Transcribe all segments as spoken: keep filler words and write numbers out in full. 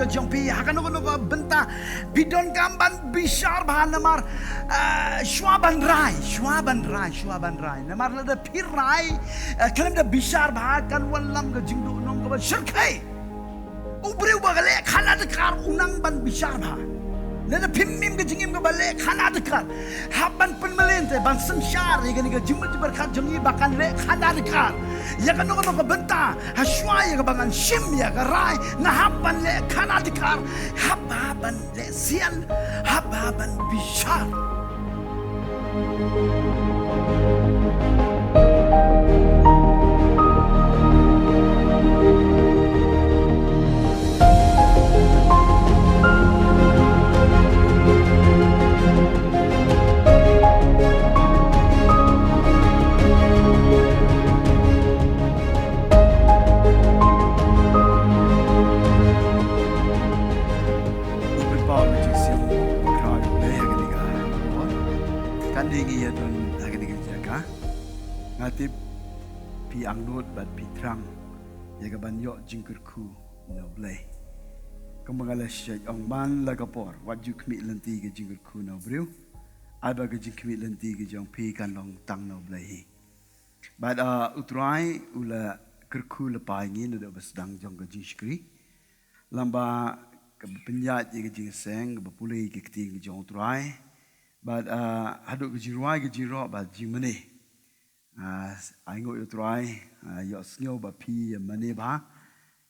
jong phi ha kano kano ka bynta. Phi donkam ban bishar bha namar, ah, shuwa ban rai, shuwa ban rai, shuwa ban rai. Namar lada phi rai, ah, khlem da bishar bha kan wallam ka jingduhnong kaba shyrkhei. U briew ba ka leh khana adkar u nang ban bishar bha. Lada phim mih ka jingim kaba leh khana adkar, hap ban pynmlien te ban synshar ïa kane ka jingmut jingpyrkhat jong ngi ba kan leh khana adkar. Ïa kano kano ka bynta, ha shuwa ïa kaba ngan shim ïa ka rai, nga hap ban leh khana adkar, hap ban leh sian, hap ban bishar. Pynpaw na jingsngew khraw ïa U Blei ha kane ka por. Kan dei ngi ïa don ha kane ka jaka. Nga tip phi angnud bad phi thrang ïa ka ban ïoh jingkyrkhu na U Blei. Kumba nga la shait ong man la ka por, wat ju khmih lynti ka jingkyrkhu na u briew. Ai ba ka jingkhmih lynti ka jong phi kan long tang na U Blei hi. Bad, ah, U Trai u la kyrkhu lypa ïa ngi naduh ba sdang jong ka jingshakri. Lyngba kaba pynïaid ïa ka jingïaseng, kaba pule ïa ka ktien ka jong U Trai. Bad, ah, haduh ka jingrwai ka jingroh bad jingmane. Ah, ainguh ïa U Trai, ah, ïohsngew ba phi ïa mane bha.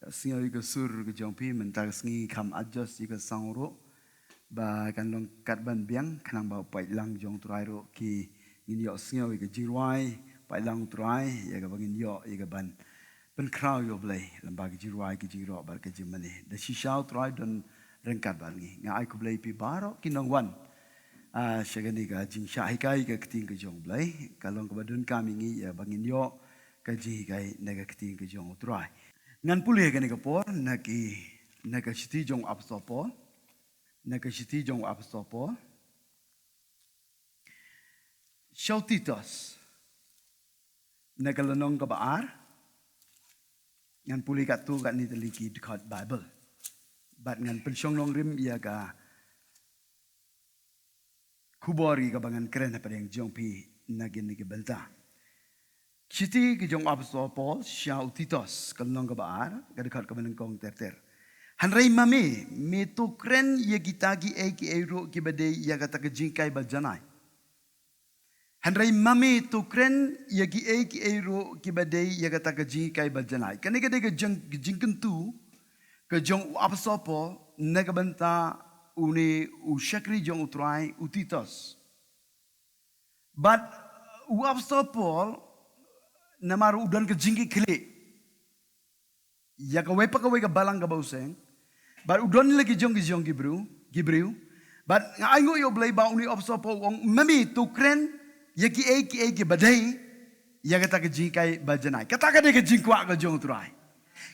Ïohsngew ïa ka sur ka jong phi mynta ka sngi kham adjust ïa ka sound ruh. Ba kan long kat ban biang khnang ba u paidlang jong U Trai ruh ki ngin ïohsngew ïa ka jingrwai paidlang U Trai ïa kaba ngin ïoh ïa ka ban pynkhraw ïa U Blei lyngba ka jingrwai ka jingroh bad ka jingmane. Da shisha U Trai don ryngkat bad ngi. Nga ai khublei ïa phi baroh ki nongwan. Ah, sha kane ka jingshah hikai ka ktien ka jong U Blei, ka long kaba donkam ïa ngi ïa ba ngin ïoh ka jinghikai na ka ktien ka jong U Trai. Ngan pule ha kane ka por na ki, na ka shithi jong u Apostol Paul, na ka shithi jong u Apostol Paul sha u Titus. Na ka lynnong kaba ar, ngan pule katto katne tylli ki dkhot Baibl. Bad ngan pynshong nongrim ïa ka khubor ïa kaba ngan kren hapdeng jong phi na kine ki bynta. Shithi ka jong u Apostol Paul sha u Titus, ka lynnong kaba ar, ka dkhot kaba nyngkong ter ter. Hynrei ma me, me to kren ïa kita kiei kiei ruh kiba dei ïa kata ka jinghikai ba janai. Hynrei ma me to kren ïa kiei kiei ruh kiba dei ïa kata ka jinghikai ba janai. Kane ka dei ka jing, ka jingkyntu ka jong u Apostol Paul na ka bynta une u shakri jong U Trai u Titus. Bad u Apostol Paul namar u don ka jingkitkhlieh ïa kawei pa kawei ka balang kaba u seng. Bad u don la ki jong ki jong ki briew, ki briew. Bad nga ainguh ïa U Blei ba une u Apostol Paul u ong ma me to kren ïa kiei kiei kiba dei ïa kata ka jinghikai ba janai. Kata ka dei ka jingkwah ka jong U Trai.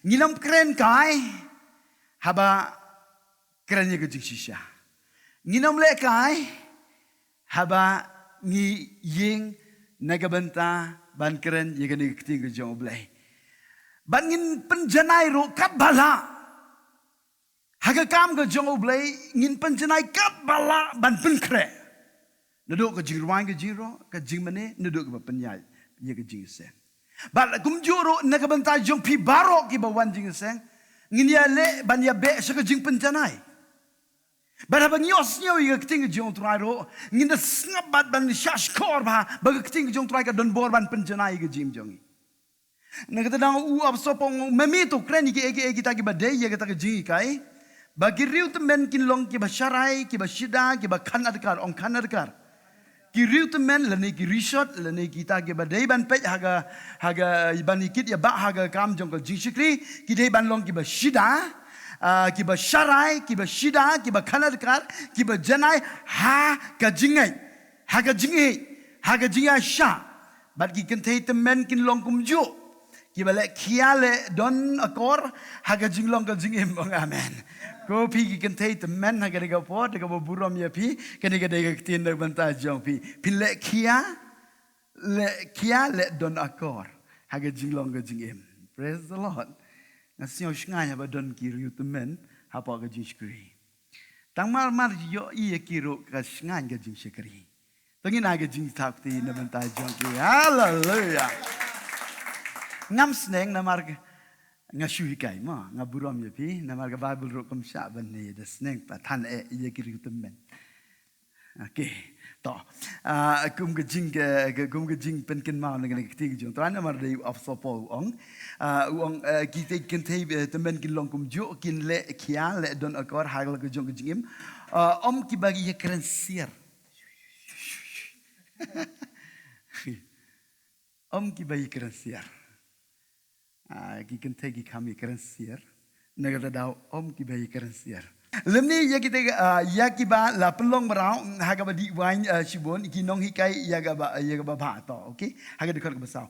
Ngin ym kren kai haba kren ïa ka jingshisha. Ngin ym leh kai haba ngi ïeng na ka bynta ban kren ïa kane ka ktien ka jong U Blei. Bad ngin pynjanai ruh katba lah. Ha ka kam ka jong U Blei ngin pynjanai katba lah ban pynkhreh. Naduh ka jingrwai ka jingroh, ka jingmane, naduh kaba pynïaid ïa ka jingïaseng. Bad kumjuh ruh na ka bynta jong phi baroh kiba wan jingïaseng, ngin ïaleh ban ïabeh sha ka jingpynjanai. Bad haba ngi ïohsngew ïa ka ktien ka jong U Trai ruh, ngin da sngap bad ban shah shkor bha ba ka ktien ka jong U Trai ka don bor ban pynjanai ïa ka jingim jong ngi. Na kata dang u Apostol Paul u ong ma me to kren ïa kiei kiei kita kiba dei ïa kata ka jinghikai. Ba ki riew tymmen kin long kiba sharai, kiba shida, kiba khan adkar, ong khan adkar. Ki riew tymmen lane ki rishot lane kita kiba dei ban peit ha ka, ha ka ban ïakit ïabah ha ka kam jong ka jingshakri, ki dei ban long kiba shida, ah, kiba sharai, kiba shida, kiba khan adkar, kiba janai ha ka jingngeit, ha ka jingïeit, ha ka jingïaishah. Bad ki kynthei tymmen kin long kumjuh, kiba leh khia leh don akor ha ka jinglong ka jingim. Ong amen. Ko phi ki kynthei tymmen ha kane ka por, da kaba burom ïa phi, kane ka dei ka ktien na ka bynta jong phi. Phin leh khia, leh khia leh don akor ha ka jinglong ka jingim. Praise the Lord. Nga sngew shngaiñ haba don ki riew tymmen hapoh ka jingshakri. Tang mar mar ïohi ïa ki ruh ka shngaiñ ka jingshakri. To ngin ai ka jingthap kti na bynta jong ki. Haleluya. Ngam sneng namar ka, nga shu hikai mo, nga burom ïa phi namar ka Baibl ruh kam shah ban ne da sneng pat, than eh ïa ki riewtymmen. Okay. To. Ah, kum ka jing ka, ka, kum ka jingpynkynmaw na ka, na ka kti ka jong u Trai namar dei u Apostol Paul u ong. Ah, u ong, ah, ki te kynthei, eh, tymmen kin long kumjuh, kin leh khia, leh don akor ha la ka jong ka jingim. Ah, ym kiba ïakren siar. Ym kiba ïakren siar. Ah, ki kynthei ki kham ïakren siar. Na kata daw ym kiba ïakren siar. Lymne ïa kita, ah, ïa kiba la pynlong mraw ha kaba dih waiñ, ah, shibun, ki nonghikai ïa kaba, ïa kaba bha to, okay? Ha ka dkhot kaba saw.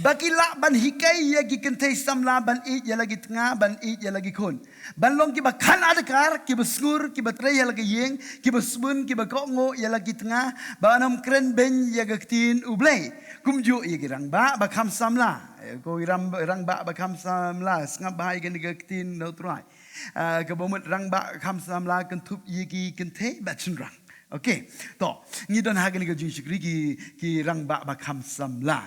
Ba ki lah ban hikai ïa ki kynthei samla ban ïeit ïa la ki tnga, ban ïeit ïa la ki khun. Ban long kiba kham adkar, kiba sngur, kiba trei ïa la ka ïing, kiba sbun, kiba kohnguh ïa la ki tnga, ban ym kren beiñ ïa ka ktien U Blei. Kumjuh ïa ki rangbah ba kham samla. Eh, ko i ram-, rangbah ba kham samla, sngap bha ïa kane ka ktien na U Trai. Ah, kaba mut rangbah kham samla kynthup ïa ki kynthei bad shynrang. Okay, to, ngi don ha kane ka jingshakri ki, ki rangbah ba kham samla.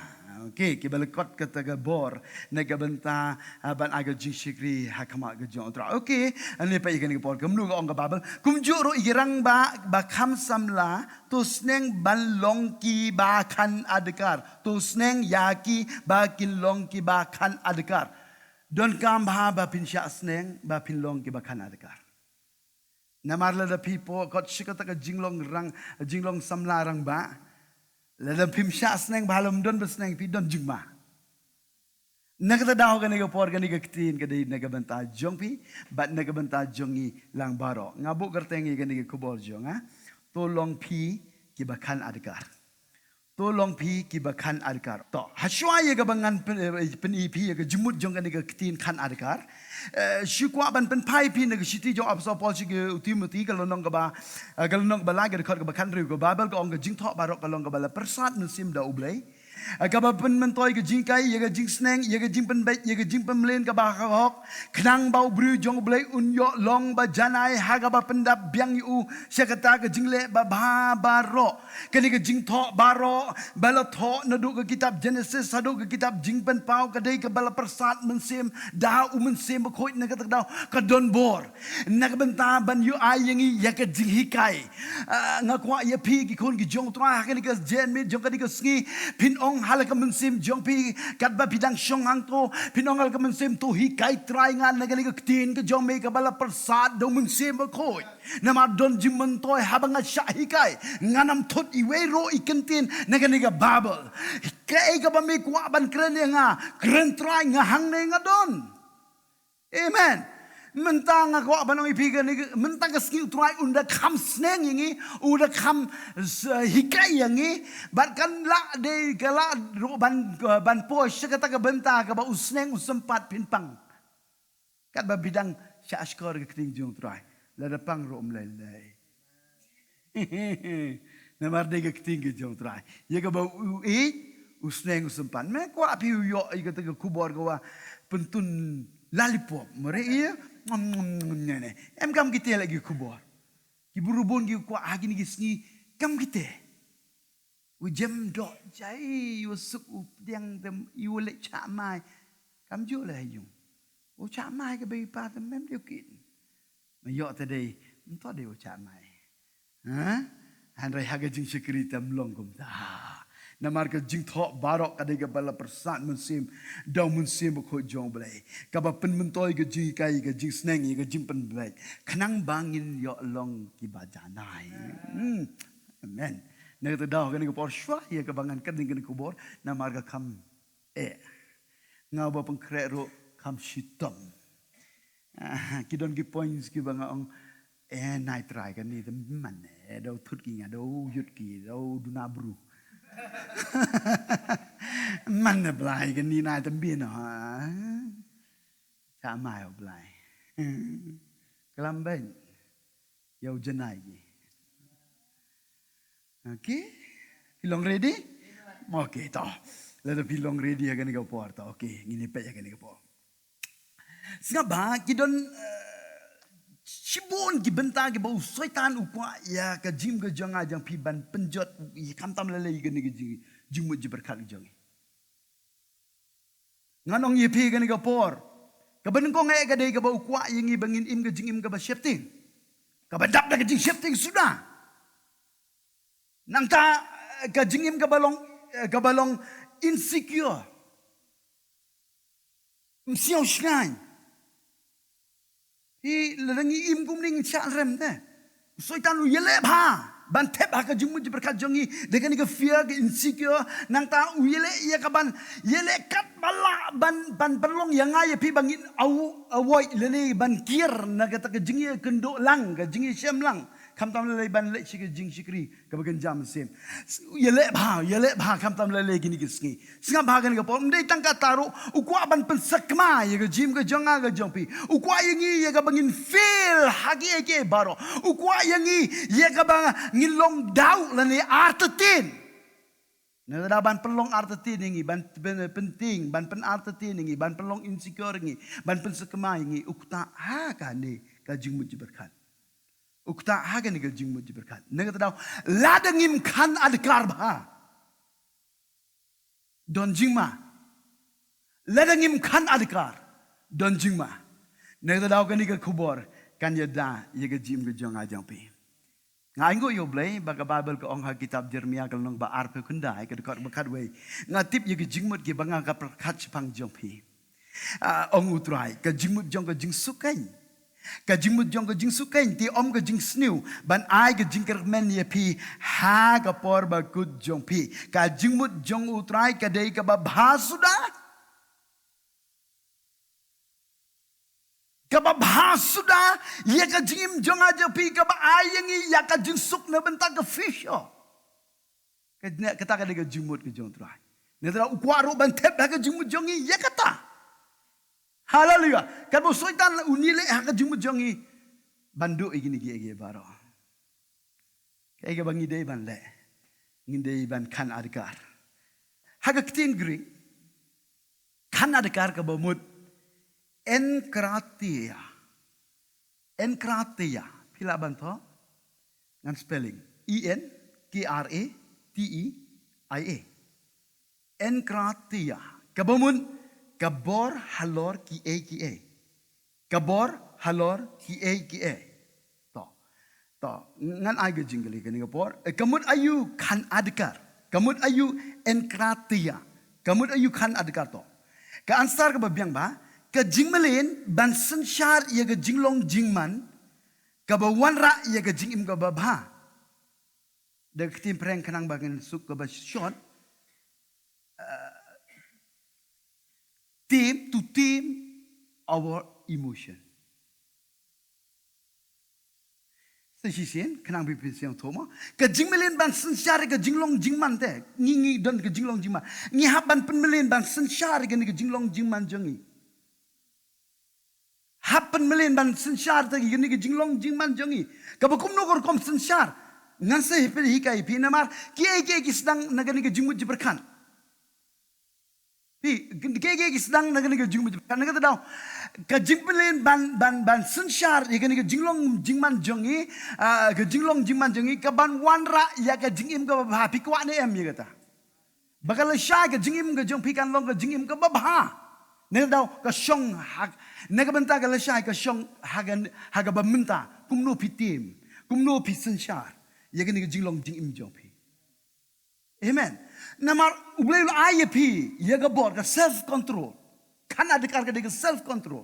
Okay, kiba lyngkot kata ka bor na ka bynta, ah, ban ai ka jingshakri ha khmat ka jong U Trai. Okay, ani pa ïa kane ka por, kumno ka ong ka Baibl. Kumjuh ruh ïa ki rangbah ba kham samla, to sneng ban long kiba kham adkar. To sneng ïa ki ba kin long kiba kham adkar. Donkam bha ba phin shah sneng ba phin long kiba kham adkar. Namar lada phi poi kot shi kata ka jinglong rang, jinglong samla rangbah. Lada phim shah sneng ba, lada ym don ba sneng phi, don jingma. Na kata daw kane ka por kane ka ktien ka dei na ka bynta jong phi bad na ka bynta jong ngi lang baroh. Nga buh kyrteng ïa kane ka khubor jong nga. To long phi kiba kham adkar. To long phi kiba kham adkar. To, hashwa ïa kaba ngan pyn-, eh, pyni phi ïa ka jingmut jong kane ka ktien kham adkar. Eh, shu kwah ban pynphai phi na ka shithi jong u Apostol Paul sha u Timothy, ka lynnong kaba, eh, ka lynnong kaba lai, ka dkhot kaba khathynriew, ka Baibl ka ong ka jingthoh baroh ka long kaba la pyrsad mynsiem da U Blei. Eh, kaba pynmyntoi ka jinghikai, ïa ka jingsneng, ïa ka jingpynbeit, ïa ka jingpynmlien kaba ha ka hok. Khnang ba u briew jong U Blei un ïoh long ba janai ha kaba pyndap biang ïa u sha kata ka jingleh babha baroh. Kane ka jingthoh baroh ba la thoh naduh ka kitab Genesis haduh ka kitab Jingpynpaw ka dei kaba la pyrsad mynsiem da u Mynsiem Bakhuid. Na kata ka daw ka don bor na ka bynta ban ïoh ai ïa ngi ïa ka jinghikai. Ah, nga kwah ïa phi ki khun ki jong U Trai ha kane ka janmiet jong kane ka sngi, phin ong ha la ka mynsiem jong phi katba phi dang shong hangto, phin ong ha la ka mynsiem, to hikai Trai nga na kane ka ktien ka jong me kaba la pyrsad da u Mynsiem Bakhuid. Namar don jingmyntoi haba nga shah hikai, ngan ym thut iwei ruh i kyntien na kane ka Baibl. Kaei kaba me kwah ban kren ïa nga, kren Trai, nga hangne nga don. Amen. Mynta nga kwah ban ong ïa phi kane, mynta ka sngi U Trai un da kham sneng ïa ngi, un da kham s-, hikai ïa ngi, bad kan lah dei ka lah ruh ban, ban poi sha kata ka bynta kaba u sneng u sympat phin pang. Katba phi dang shah shkor ka ktien jong U Trai. Lada pang ruh ym lei lei. Namar dei ka ktien ka jong U Trai. Ïa kaba u ïeit, u sneng u sympat. Me kwah phi u ïoh ïa kata ka khubor ka wa pyntun lollipop. Mare ïa. Ngam, ngam, ngam, ne, ne. Em kam kite la ki khubor. Ki bru bun ki kwah ha kine ki sngi kam kite. U jem doh jai, u suk u pdiang te, u leh chah mai. Kam ju leh ha ïung. U chah mai ka bei pa te mem dei u kin. Ma ïoh te dei, ym to dei u chah mai. Ha? Hynrei ha ka jingshakri te ym long kumta. Namar ka jingthoh baroh ka dei kaba la pyrsad mynsiem da u Mynsiem Bakhuid jong U Blei. Kaba pynmyntoi ka jinghikai, ka jingsneng, ka jingpynbeit. Khnang ba ngin ïoh long kiba janai. Hmm. Amen. Na kata daw kane ka por shuwa ïa kaba ngan kren kane ka khubor namar ka kham eh. Nga ba pynkhreh ruh kham shitom. Ah, ki don ki points kiba nga ong, eh, nai trai kane te man, eh, daw thut ki nga, daw yut ki, daw duna bru. Man, eh, Blai kane nai te mbien, ha. Cha mai, oh, Blai. Klam ben. Ïa u janai ki. Okay. Phi long ready? Okay, to. Lada phi long ready ha kane ka por to. Okay, ngin ïa peit ha kane ka por. Sngap ba, ki don, eh, Shibun ki bynta kiba u Soitan u kwah ïa ka jingim ka jong nga jong phi ban pynjot, ïa khamtam lei lei ïa kane ka jing, jingmut jingpyrkhat ka jong ngi. Ngan ong ïa phi kane ka por, kaba nyngkong eh ka dei kaba u kwah ïa ngi ba ngin im ka jingim kaba sheptieng, kaba dap da ka jingsheptieng suda. Nangta, eh, ka jingim kaba long, eh, kaba long insecure. Ym sngewsngaiñ. Phi, lada ngi im kumne ngin shah rem te. U Soitan u ïaleh bha ban thep ha ka jingmut jingpyrkhat jong ngi da kane ka fear, ka insecure. Nangta u ïaleh ïa ka ban, ïaleh katba lah ban, ban pynlong ïa nga ïa phi ba ngin avoid lane ban kiar na kata ka jingïakynduh lang, ka jingïashem lang. Khamtam lei lei ban leit sha ka jingshakri kaba kynja mynsiem. Ïaleh bha, ïaleh bha khamtam lei lei kine ki sngi. Sngap bha kane ka por, ym dei tang kata ruh, u kwah ban pynsakma ïa ka jingim ka jong nga ka jong phi. U kwah ïa ngi ïa kaba ngin fail ha kiei kiei baroh. U kwah ïa ngi ïa kaba ngin long daw lane artatien. Nangta da ban pynlong artatien ïa ngi, ban pyn-, pyntieng, ban pynartatien ïa ngi, ban pynlong insecure ïa ngi, ban pynsakma ïa ngi, u ktah ha kane ka jingmut jingpyrkhat. U ktah ha kane ka jingmut jingpyrkhat. Nangta da, lada ngim khang adkar bha, don jingma. Lada ngim khang adkar, don jingma. Nangta da kane ka khubor kan ïada ïa ka jingim ka jong nga jong phi. Nga ainguh ïa U Blei ba ka Baibl ka ong ha kitab Jeremaïa ka lynnong ba arphew khyndai ka dkhot ba khatwei. Nga tip ïa ka jingmut kiba nga kwah pyrkhat shaphang jong phi. Ah, ong U Trai, ka jingmut jong ka jingsuk keiñ. Ka jingmut jong ka jingsuk keiñ, te ym ka jingsniew, ban ai ka jingkyrmen ïa phi ha ka por bakut jong phi. Ka jingmut jong U Trai ka dei kaba bha suda. Kaba bha suda, ïa ka jingim jong nga jong phi kaba ai ïa ngi ïa ka jingsuk na bynta ka future. Ka, kata ka dei ka jingmut ka jong U Trai. Nangta da u kwah ruh ban thep ha ka jingmut jong ngi ïa kata. Haleluia. Katba u Soitan un ïaleh ha ka jingmut jong ngi ban duh ïa kine kiei kiei baroh. Kaei kaba ngi dei ban leh? Ngi dei ban khang adkar. Ha ka ktien Greek, khang adkar kaba mut enkrateia. Enkrateia. Phi lah ban thoh? Ngan spelling. E N K R A T E I A. Enkrateia. Kaba mut ka bor halor kiei kiei. Ka bor halor kiei kiei. To. To. Ngan ai ka jingkylli kane ka por. Eh, ka mut aïu khang adkar? Ka mut aïu enkrateia? Ka mut aïu khang adkar to? Ka answer kaba biang ba, ka jingmlien ban synshar ïa ka jinglong jingman, kaba wanrah ïa ka jingim kaba bha. Da ka ktien phareng khnang ba ngin suk kaba short. Uh, tame, to tame our emotion. Sa shisien, khnang ba phin sngewthuh mo. Ka jingmlien ban synshar ïa ka jinglong jingman te. Ngi, ngi don ka jinglong jingman. Ngi hap ban pynmlien ban synshar ïa kane ka jinglong jingman jong ngi. Hap pynmlien ban synshar te ïa kane ka jinglong jingman jong ngi. Kaba kumno ka rukom synshar? Ngan sa hi phi, hikai phi namar kiei kiei ki sdang na kane ka jingmut jingpyrkhat. Phi, kiei kiei ki sdang na kane ka jingmut jingpyrkhat. Nangta da, ka jingpynmlien ban, ban, ban synshar ïa kane ka jinglong jingman jong ngi, ah, ka jinglong jingman jong ngi, ka ban wanrah ïa ka jingim kaba bha, phi kwah ne em ïa kata? Ba ka lashai ka jingim ka jong phi kan long ka jingim kaba bha. Nangta da ka shong ha, na ka bynta ka lashai ka shong ha ka, ha kaba mynta, kumno phi tame, kumno phi synshar ïa kane ka jinglong jingim jong phi. Amen. Namar U Blei u la ai ïa phi ïa ka bor ka self control. Khang adkar ka dei ka self control.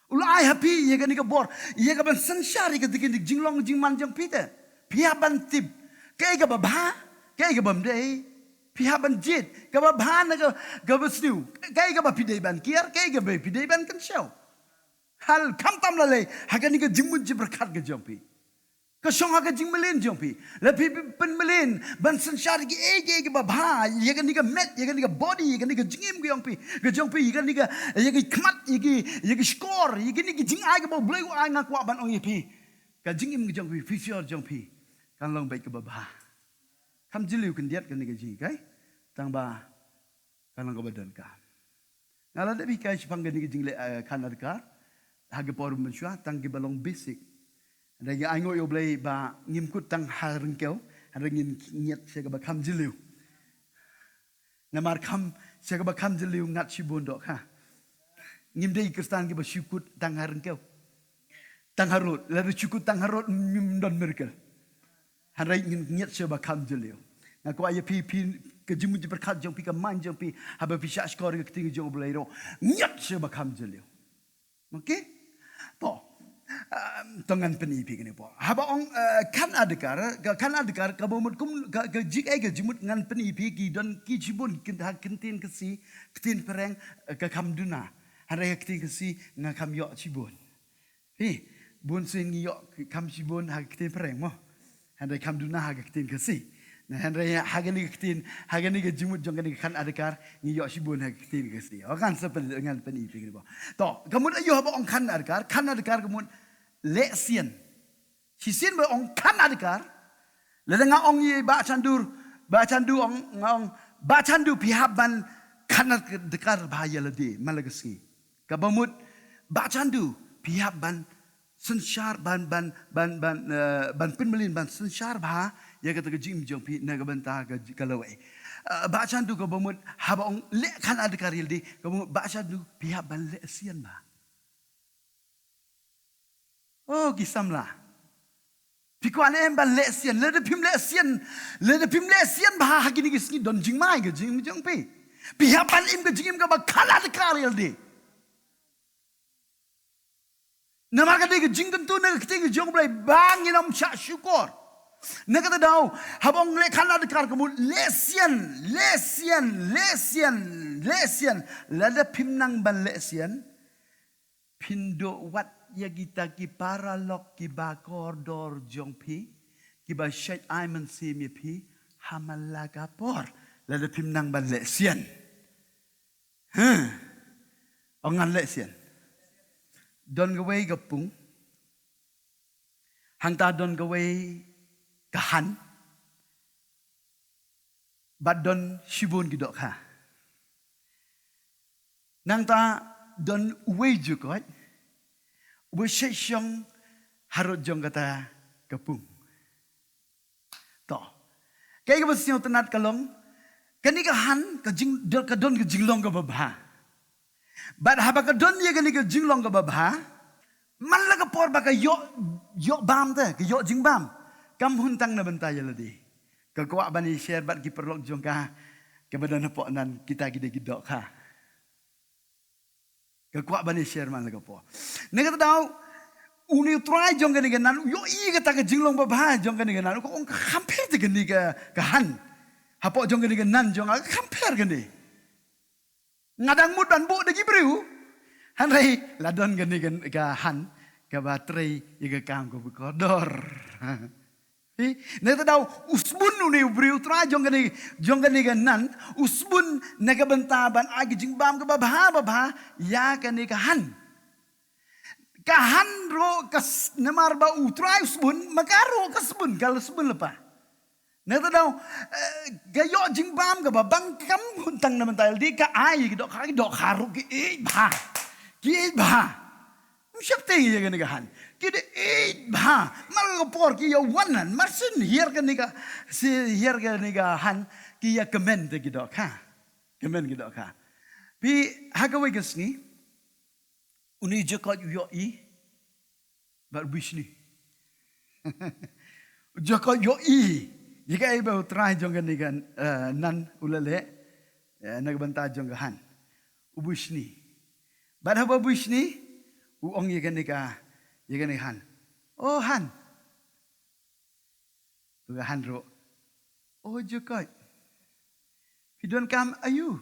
U la ai ha phi ïa kane ka bor, ïa ka ban synshar ïa ka dei ka jinglong jingman jong phi te. Phi hap ban tip kaei kaba bha, kaei kaba ym dei. Phi hap ban jied kaba bha na ka, kaba sniew. Kaei kaba phi dei ban kiar, kaei kaba phi dei ban kynshew. Hal khamtam lei lei ha kane ka jingmut jingpyrkhat ka jong phi. Ka shong ha ka jingmlien jong phi. La phi pynmlien ban synshar ïa kiei kiei kiba bha, ïa kane ka met, ïa kane ka body, ïa kane ka jingim ka jong phi, ka jong phi, ïa kane ka, ïa ki khmat, ïa ki, ïa ki shkor, ïa kane ka jingai kaba U Blei u ai, nga kwah ban ong ïa phi, ka jingim ka jong phi, future jong phi kan long beit kaba bha. Kam jylliew khyndiat kane ka jinghikai, tang ba kan long kaba donkam. Nga la dep hikai shaphang kane ka jingleh, eh, khang adkar ha ki por mynshuwa, tang kiba long basic. Hynrei ngi ainguh ïa U Blei ba ngim kut tang ha ryngkew, hynrei ngin ngiat sha kaba kham jylliew. Namar kham, sha kaba kham jylliew ngat shibun dohkha. Ngim dei Khristan kiba shu kut tang ha ryngkew. Tang harud, lada shu kut tang harud, ngim don miracle. Hynrei ngin ngiat sha ba kham jylliew. Nga kwah ïa phi, phi, ka jingmut jingpyrkhat jong phi, ka mind jong phi, haba phi shah shkor ïa ka ktien jong U Blei ruh, ngiat sha ba kham jylliew. Okay? To. Um, to ngan pyni phi kane por. Haba ong, uh, khana adkar, ka khana adkar, kaba mut kum, ka, ka jik ai ka jingmut ngan pyni phi ki don ki shibun, kin ha ktien Khasi, ktien phareng, uh, ka kham duna. Hynrei ha ktien Khasi nga kham ïoh shibun. Phi, bun sien ngi ïoh kham shibun ha ktien phareng mo. Hynrei kham duna ha ka ktien Khasi. Na hynrei ha kane ka ktien, ha kane ka jingmut jong kane ka khana adkar, ngi ïoh shibun ha ka ktien Khasi. O ngan sa pyn, ngan pyni phi kane ba. To, ka mut aïu haba ong khana adkar, khana adkar ka mut leh sian. Shisien ba ong khana adkar, lada nga ong ïa Bah Chandu, Bah Chandu ong, nga ong, Bah Chandu phi hap ban khana adkar bha ïa lade, man la ka sngi. Kaba mut, Bah Chandu, phi hap ban synshar, ban, ban, ban, ban, eh, ban pynmlien, ban synshar bha ïa kata ka jingim jong phi na ka bynta ka, ka lawei. Eh, Bah Chandu kaba mut, haba ong leh khana adkar ïa lade, kaba mut, Bah Chandu phi hap ban leh sian bha. Oh, ki samla. Phi kwah ne em ban leh sian, lada phim leh sian, lada phim leh sian bha ha kine ki sngi don jingma ïa ka jingim jong phi. Phi hap ban im ka jingim kaba khana adkar ïa lade. Namar ka dei ka jingkyntu na ka ktien ka jong U Blei ba ngin ym shah shukor. Na kata daw, haba ong leh khana adkar ka mut leh sian, leh sian, leh sian, leh sian. Lada phim nang ban leh sian, phin duh wat ïa kita ki paralok kiba kordor jong phi, kiba shait ai mynsiem ïa phi, ha man la ka por. Lada phim nang ban leh sian. Huh. Ong ngan leh sian. Don kawei ka pung. Hangta don kawei ka han. Bad don shibun ki dohkha. Nangta don uwei u jukut. Uba shait shong harud jong kata ka pung. To. Kaei kaba sngewtynnat ka long. Kane ka han ka jing, ka don ka jinglong kaba bha. Bad haba ka don ïa kane ka jinglong kaba bha. Man la ka por ba ka ïoh, ïoh bam te, ka ïoh jingbam. Kam hun tang na bynta ïa lade. Ka kwah ban ïa share bad ki paralok jong ka. Kaba don hapoh nan kita ki dei ki dohkha. Ka kwah ban ïa share man la ka por. Na kata daw, une u trai jong kane ka nan, u ïohi kata ka jinglong babha jong kane ka nan, u ong ka kham pher te kane ka, ka han. Hapoh jong kane ka nan jong nga ka kham pher kane. Nga dang mut ban buh da ki briew. Hynrei la don kane ka, ka han kaba trei ïa ka kam kaba kordor. Phi, na kata daw, u sbun une u briew u trai jong kane, jong kane ka nan, u sbun na ka bynta ban ai ka jingbam kaba bha, babha ïa kane ka han. Ka han ruh ka s-, namar ba u trai u sbun, ma ka ruh ka sbun, ka la sbun lypa. Na kata daw, eh, ka ïoh jingbam kaba bang kam hun tang na bynta ïa lade, ka ai ki dohkha, ki dohkha ruh ki ïeit bha. Ki ïeit bha. Ym sheptieng ïa kane ka han. Ki da ïeit bha. Mar ka por ki ïa wan nan. Mar syn hiar kane ka, syn hiar kane ka han. Ki ïa kmen te ki dohkha. Kmen ki dohkha. Phi ha kawei ka sngi. Une u jukut u ïohi. Bad u bishni. U jukut u ïohi. Ïa kaei ba u trai jong kane ka, eh, nan u la leh. Eh, na ka bynta jong ka han. U bishni. Bad haba u bishni, u ong ïa kane ka, ïa kane ka han. O han. Ka han ruh. O jukut. Phi donkam aïu.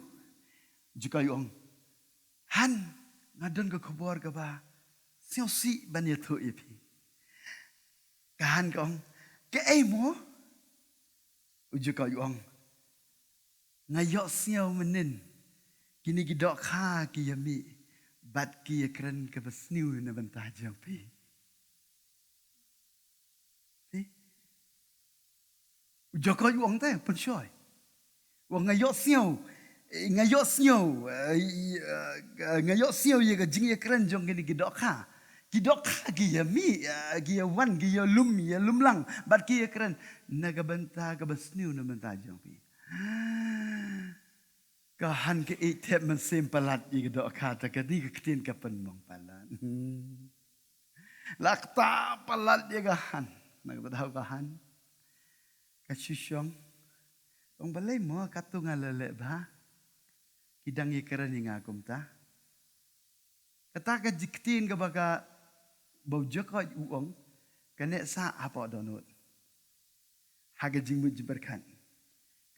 Jukut u ong. Han, nga don ka khubor kaba sngewsih ban ïathuh ïa phi. Ka han ka ong. Kaei mo? U jukut u ong. Nga ïohsngew mynnin, kine ki dohkha ki ïa mih, bad ki ïa kren kaba sniew na bynta jong phi. Phi? U jukut u ong te, pynshoi. U ong nga ïohsngew, eh, nga ïohsngew, eh, eh, nga ïohsngew ïa ka jingïakren jong kine ki dohkha. Ki dohkha ki ïa mih, ïa, ki ïa wan, ki ïa lum, ïa lum lang. Bad ki ïa kren. Na ka bynta kaba sniew na bynta jong phi. Ka Han ka ïeit thep mynsiem palat ïa ka dohkha, te kane ka ktien ka pynmong palat. La ktah palat ïa ka Han. Na kata ka daw ka Han ka shu shong. Ong balei mo katto nga la leh bha. Ki dang ïa kren ïa nga kumta. Kata ka jingktien kaba ka ba u Jakob u ong. Ka neh sah hapoh dohnud. Ha ka jingmut jingpyrkhat.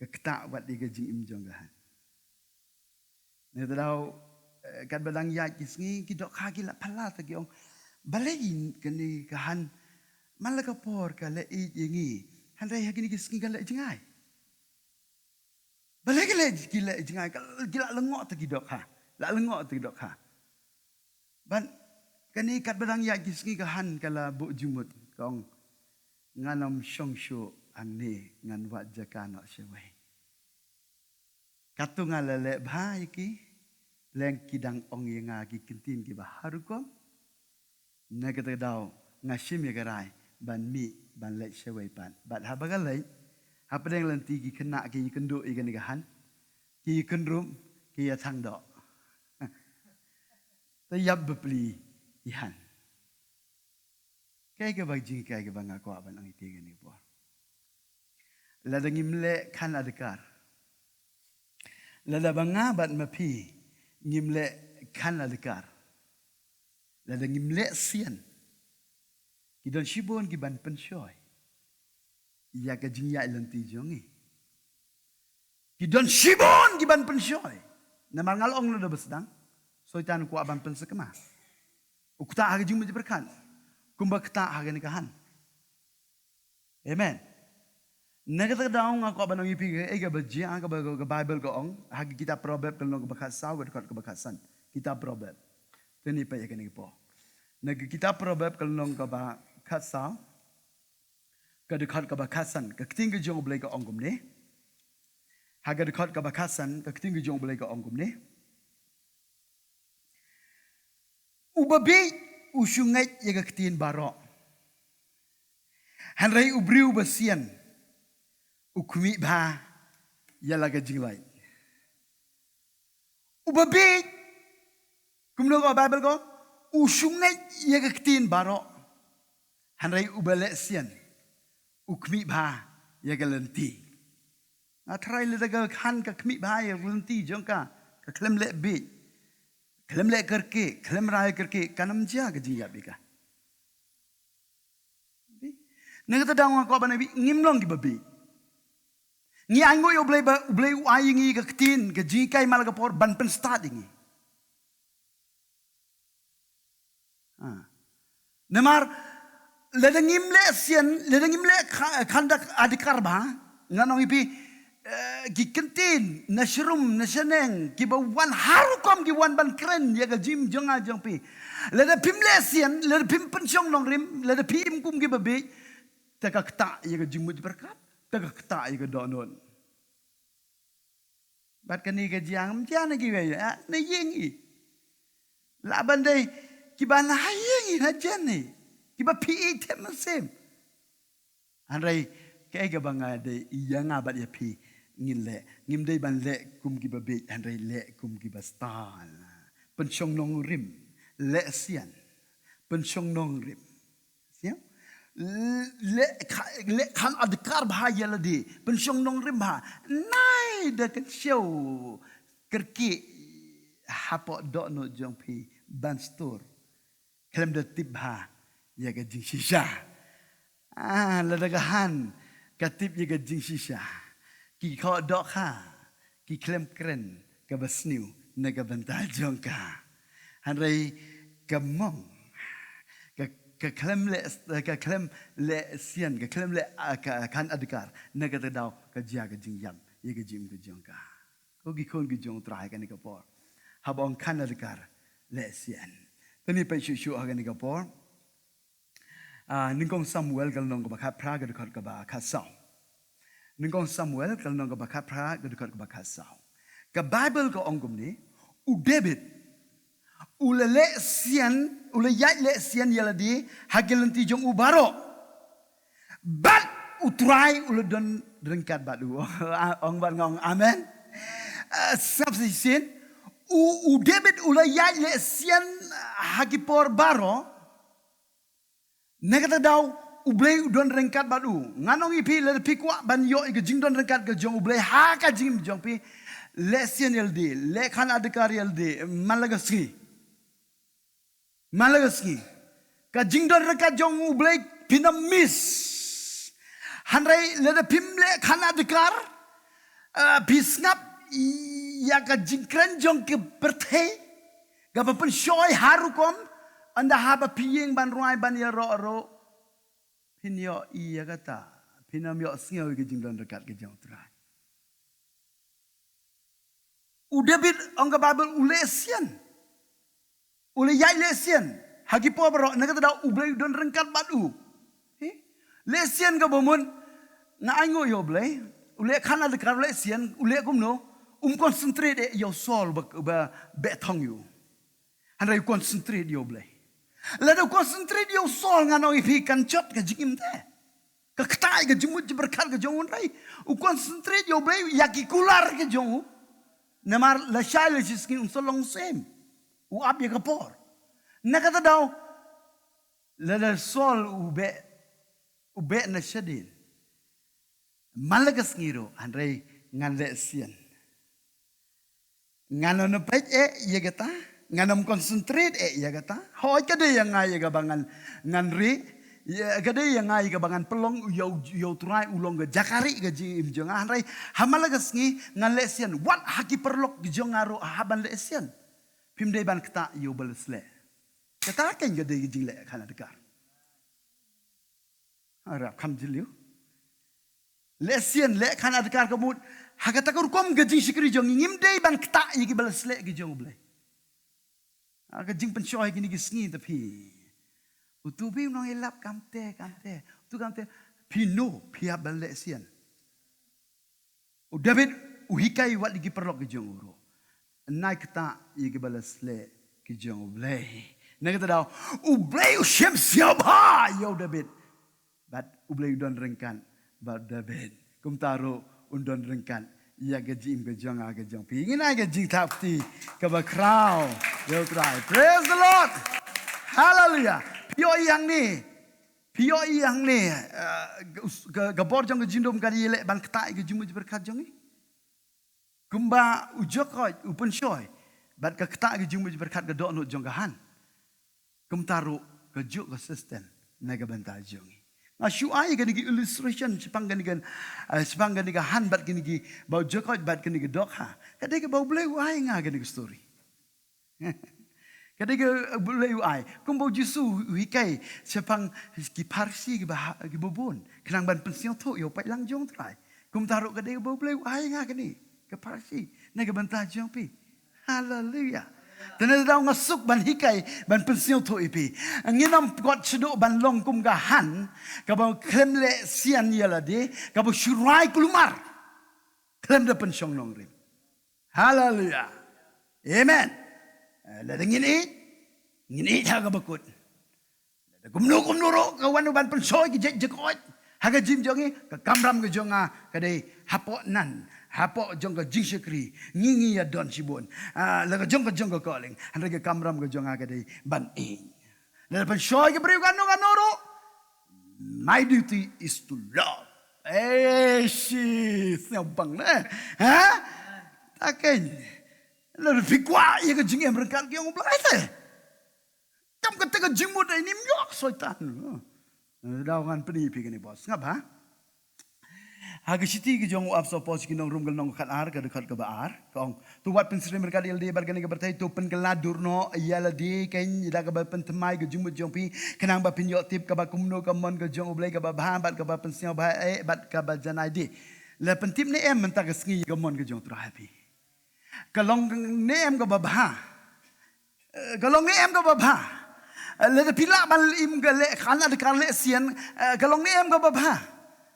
Ka ktah wat ïa ka jingim jong ka Han. Na kata ka daw, eh, katba dang ïaid ki sngi, ki dohkha ki la palat ki ong. Balei kane ka Han, man la ka por ka leh ïeit ïa ngi. Hynrei ha kine ki sngi ka leh jngai. Balei ka leh, ki leh jngai, ka, ki la lyngngoh te ki dohkha. La lyngngoh te ki dohkha. Bad kane katba dang ïaid ki sngi ka Han ka la buh jingmut. Ka ong, ngan ym shong shuh hangne, ngan wad jaka noh shawei. Katto nga la leh bha ïa ki, leng ki dang ong ïa nga ki ktien kiba har rukom. Na kata ka daw, nga shim ïa ka rai, ban mih, ban leit shawei pat. Bad haba ka leit, hapdeng lynti ki khynnah ki ïakynduh ïa kane ka Han, ki ïakynrup, ki ïathang doh. Te ïap bapli i Han. Kaei kaba jinghikai kaba nga kwah ban ong ïa phi kane ka por. Lada ngim leh khan adkar. Lada ba nga bad ma phi ngim leh khan adkar. Lada ngim leh sian. Ki don shibun ki ban pynshoi. Ïa ka jingïaid lynti jong ngi. Ki don shibun ki ban pynshoi. Namar nga la ong lada ba sdang. Soitan u kwah ban pynsakma. U ktah ha ka jingmut jingpyrkhat. Kumba ktah ha kane ka Han. Amen. Na kata ka daw nga kwah ban ong ïa phi kaei kaba jia kaba ka Baibl ka ong. Ha ka kitab Proverb ka lynnong kaba khatsaw ka dkhot kaba khatsan. Kitab Proverb. Te ngin peit ïa kane ka por. Na ka kitab Proverb ka lynnong kaba khatsaw. Ka dkhot kaba khatsan, ka ktien ka jong U Blei ka ong kumne. Ha ka dkhot kaba khatsan, ka ktien ka jong U Blei ka ong kumne. U babieit u shu ngeit ïa ka ktien baroh. Hynrei u briew basian u khmih bha ïa la ka jinglait. U babieit, kumno ka Baibl ka ong, u shu ngeit ïa ka ktien baroh. Hynrei u baleh sian u khmih bha ïa ka lynti. Nga tharai lada ka Han ka khmih bha ïa ka lynti jong ka, ka khlem leh bieit, khlem leh kyrkieh, khlem rai kyrkieh, kan ym jia ka jingïap ïa ka. Na kata ka daw nga kwah ban ong ïa phi, ngim long kiba bieit. Ngi ainguh ïa U Blei ba, U Blei u ai ïa ngi ka ktien, ka jinghikai man la ka por ban pynstad ïa ngi. Ha. Namar, lada ngim leh sian, lada ngim leh kha-, khan adkar bha, ngan ong ïa phi, eh, ki ktien, na shrum, na shaneng, kiba wan har rukom ki wan ban kren, ïa ka jingim jong nga jong phi. Lada phim leh sian, lada phim pynshong nongrim, lada phim kum kiba bieit, te ka ktah ïa ka jingmut jingpyrkhat, te ka ktah ïa ka dohnud. Bad kane ka jia, ym jia na kiwei, ah, na ïing i. Lah ban dei, kiba na ha ïing i na jia ne. Kiba phi i te mynsiem. Hynrei, kaei kaba nga dei, ïa nga bad ïa phi, ngin leh. Ngim dei ban leh kum kiba bieit, hynrei leh kum kiba stad. Pynshong nongrim, leh sian. Pynshong nongrim. Sian? Leh kha-, leh khan adkar bha ïa lade. Pynshong nongrim bha. Nai da kynshew kyrkieh hapoh dohnud jong phi ban stur. Khlem da tip bha ïa ka jingshisha. Ah, lada ka Han ka tip ïa ka jingshisha. Ki khoh dohkha, ki khlem kren kaba sniew na ka bynta jong ka. Hynrei ka mong, ka, ka khlem leh, ka khlem leh sian, ka khlem leh, ah, ka, khan adkar, na kata ka daw ka jia ka jingïap ïa ka jingim ka jong ka. Ko ki khun ki jong U Trai ha kane ka por. Haba ong khan adkar leh sian. Te ngin peit shuh shuh ha kane ka por. Ah, Nyngkong Samuel ka lynnong kaba khatphra ka dkhot kaba khatsaw. Nyngkong Samuel ka lynnong kaba khatphra ka dkhot kaba khatsaw. Ka Baibl ka ong kumne, u David u la leh sian, u la ïaid leh sian ïa lade ha ki lynti jong u baroh. Bad u Trai u la don ryngkat bad u. Ong bad nga ong amen. Eh, sngap shisien. U, u David u la ïaid leh sian ha ki por baroh. Na kata ka daw, U Blei u don ryngkat bad u. Ngan ong ïa phi, lada phi kwah ban ïoh ïa ka jingdon ryngkat ka jong U Blei ha ka jingim jong phi, leh sian ïa lade, leh khan adkar ïa lade man la ka sngi. Man la ka sngi. Ka jingdon ryngkat jong U Blei phin ym miss. Hynrei lada phim leh khan adkar, eh, phi sngap ïa ka jingkren jong ki pyrthei kaba pynshoi ha rukom, ynda haba phi ïeng ban rwai ban ïaroh ruh, phin ïohi ïa kata, phin ym ïohsngew ïa ka jingdon ryngkat ka jong U Trai. U David, ong ka Baibl, u leh sian. U leh ïaid leh sian ha ki por baroh, na kata ka daw U Blei u don ryngkat bad u. He? Leh sian kaba mut, nga ainguh ïa U Blei. U leh khan adkar, u leh sian, u leh kumno, um concentrate eh ïa u Saul ba, ba beh thong ïa u. Hynrei u concentrate ïa U Blei. Lada u concentrate ïa u Saul, ngan ong ïa phi, kan jot ka jingim te. Ka ktah ïa ka jingmut jingpyrkhat ka jong u, hynrei u concentrate ïa U Blei, ïa ki kular ka jong u. Namar lashai lashisngi un sa long syiem. U ap ïa ka por. Na kata ka daw, lada u Saul u beh, u beh na shadien, man la ka sngi ruh, hynrei ngan leh sian. Ngan ym peit eh ïa kata, ngan ym concentrate eh ïa kata. Hooid, ka dei ïa nga ïa kaba ngan, ngan rieh, ïa, ka dei ïa nga ïa kaba ngan pynlong ïa u, ïa U Trai u long ka jaka rieh ka jingim jong nga, hynrei ha man la ka sngi ngan leh sian. Wat ha ki paralok ki jong nga ruh hap ban leh sian. Phim dei ban ktah ïa u ba la sleh. Kata kein ka dei ka jingleh khan adkar. Arap kham jylliew. Leh sian, leh khan adkar ka mut. Ha kata ka rukom ka jingshakri jong ngi, ngim dei ban ktah ïa ki ba la sleh ki jong U Blei. Ha ka jingpynshoi kine ki sngi, te phi, utu phi u nongïalap kamte, kamte, utu kamte. Phi, no, phi hap ban leh sian. U David u hikai wat ïa ki paralok ki jong u ruh, nai ktah ïa ki ba la sleh ki jong U Blei. Na kata ka daw, U Blei u shem sngewbha ïa u David. Bad U Blei u don ryngkat bad u David. Kumta ruh un don ryngkat ïa ka jingim ka jong nga ka jong phi. Ngin ai ka jingthap kti kaba khraw ïa U Trai. Praise the Lord. Hallelujah. Phi ïohi hangne. Phi ïohi hangne, eh, ka, ka bor jong ka jingdum ka dei leh ban ktah ïa ka jingmut jingpyrkhat jong ngi. Kumba u Jakob u pynshoi bad ka ktah ka jingmut jingpyrkhat ka dohnud jong ka han. Kumta ruh ka juh ka system na ka bynta jong ngi. Nga shu ai kane ka illustration shaphang kane ka, eh, shaphang kane ka han bad kine ki, ba u Jakob bad kane ka dohkha. Ka dei kaba U Blei u ai nga kane ka story. Ka dei kaba U Blei u ai. Kumba u Jisu u hikai shaphang ki Pharisi kiba ha, kiba bun, khnang ban pynsngewthuh ïa u paidlang jong U Trai. Kumta ruh ka dei kaba U Blei u ai nga kane ka Pharisi na ka bynta jong phi. Haleluya. Te na kata ka daw nga suk ban hikai, ban pynsngewthuh ïa phi. Ngin ym kot shaduh ban long kum ka han kaba khlem leh sian ïa lade, kaba shu rwai kulmar, khlem da pynshong nongrim. Haleluya. Amen. Eh, lada ngin ïeit, ngin ïeit ha kaba kut. Lada kumno kumno ruh ka wan ban pynshoi ki jait jingkoit ha ka jingim jong ngi, ka kamram ka jong nga ka dei hapoh nan, hapoh jong ka jingshakri, ngi, ngi ïa don shibun. Ah, la ka jong ka jong ka calling, hynrei ka kamram ka jong nga ka dei ban ïeit. Lada pynshoi ki briew kano kano ruh, my duty is to love. Eh, shi, sngewbang ne. Ha? Taken. Lada phi kwah ïa ka jingim ryngkat ki ong U Blei te. Kam kata ka jingmut ai nim ïoh Soitan. Daw ngan pyni phi kane bos. Sngap ha? Ha ka shithi ka jong u Apostol Paul sha ki nong Rom ka lynnong khatar ka dkhot kaba ar, ka ong, to wat pynsyriem ryngkat ïa lade bad kane ka pyrthei, to pynkylla dur noh ïa lade kein da kaba pynthymmai ka jingmut jong phi, khnang ba phin ïoh tip kaba kumno ka mon ka jong U Blei, kaba bha bad kaba pynsngewbha eh bad kaba janai de. La pyntip ne em mynta ka sngi ïa ka mon ka jong U Trai ha phi? Ka long ne em kaba bha? Eh, ka long ne em kaba bha? Eh, lada phi lah ban im ka leh khan adkar leh sian, eh, ka long ne em kaba bha?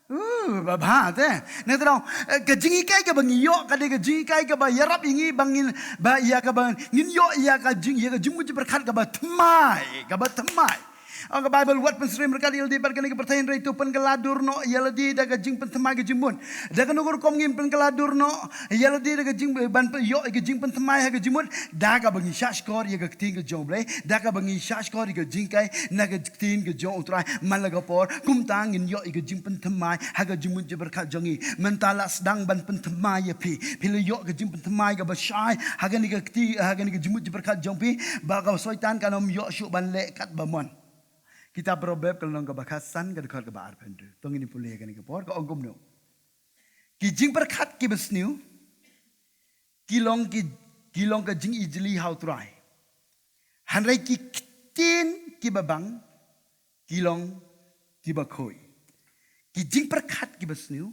Uh, ba bha te. Na tang, eh, ka jinghikai kaba ngi ïoh ka dei ka jinghikai kaba ïarap ïa ngi ba ngin, ba ïa kaba ngin ïoh ïa ka jing, ïa ka jingmut jingpyrkhat kaba thymmai, kaba thymmai. Ong ka Bible, wat pynsyriem ryngkat ïa lade bad kane ka pyrthei, hynrei to pynkylla dur noh ïa lade da ka jingpynthymmai ka jingmut. Da kano ka rukom ngin pynkylla dur noh ïa lade da ka jing, ban pyn-, ïoh ïa ka jingpynthymmai ha ka jingmut, da kaba ngi shahshkor ïa ka ktien ka jong U Blei, da kaba ngi shahshkor ïa ka jinghikai na ka ktien ka jong U Trai man la ka por, kumta ngin ïoh ïa ka jingpynthymmai ha ka jingmut jingpyrkhat jong ngi. Mynta la sdang ban pynthymmai ïa phi. Phi la ïoh ka jingpynthymmai kaba shai ha kane ka kti, ha kane ka jingmut jingpyrkhat jong phi, ba ka Soitan kan ym ïoh shuh ban leh katba mon. Kitab Proverb ka lynnong kaba khatsan ka dkhot kaba arphew hynriew. To ngin ïa pule ha kane ka por, ka ong kumno. Ki jingpyrkhat kiba sniew ki long ki, ki long ka jingijli ha U Trai. Hynrei ki ktien kiba bang ki long kiba khuid. Ki jingpyrkhat kiba sniew